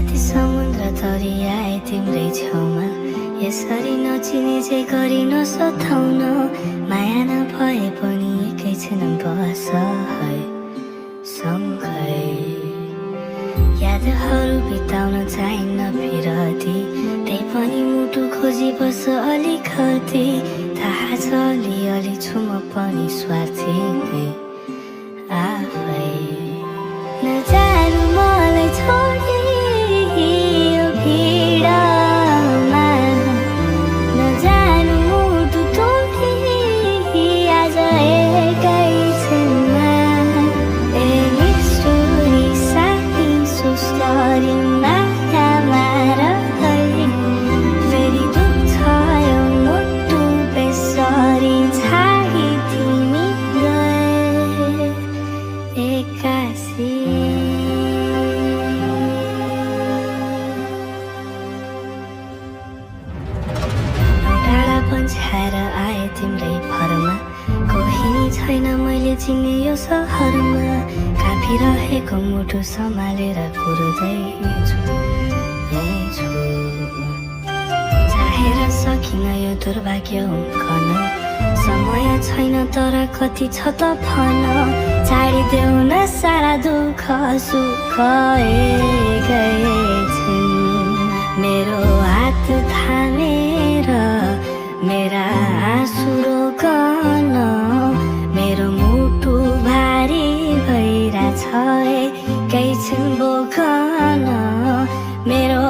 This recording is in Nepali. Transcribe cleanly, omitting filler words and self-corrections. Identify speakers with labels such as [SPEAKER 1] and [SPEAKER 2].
[SPEAKER 1] राति समुद्र तरी आए तिम्रै छेउमा यसरी नचिने चाहिँ गरी नसताउन माया नभए पनि एकैछिन बस है सँगै यादहरू बिताउन चाहिन्न फिरती त्यही पनि मुटु खोजी बस अलिकति थाहा छ अलिअलि छु म पनि स्वार्थी नै आफै नजानु मलाई छोडी यो भिडमा नजानु मुटु तोडी आज एकैछिनमा ए निष्ठुरी साथी सुस्तरी मायामा रहै फेरि दुख्छ यो मुटु बेसरी छाडी तिमी गए एक्कासी पन्छाएर आए तिम्रै भरमा कोही छैन मैले चिन्ने यो सहरमा काफिरहेको मुटु सम्हालेर कुर्दैछु चाहेर सकिन यो दुर्भाग्य हुन समय छैन तर कति छ त भन छाडिदेऊ न सारा दुःख सुख एकैछिन मेरो हात थामेर मेरा आँसु रोकन मेरो मुटु भारी भइरहेछ एकैछिन बोकन मेरो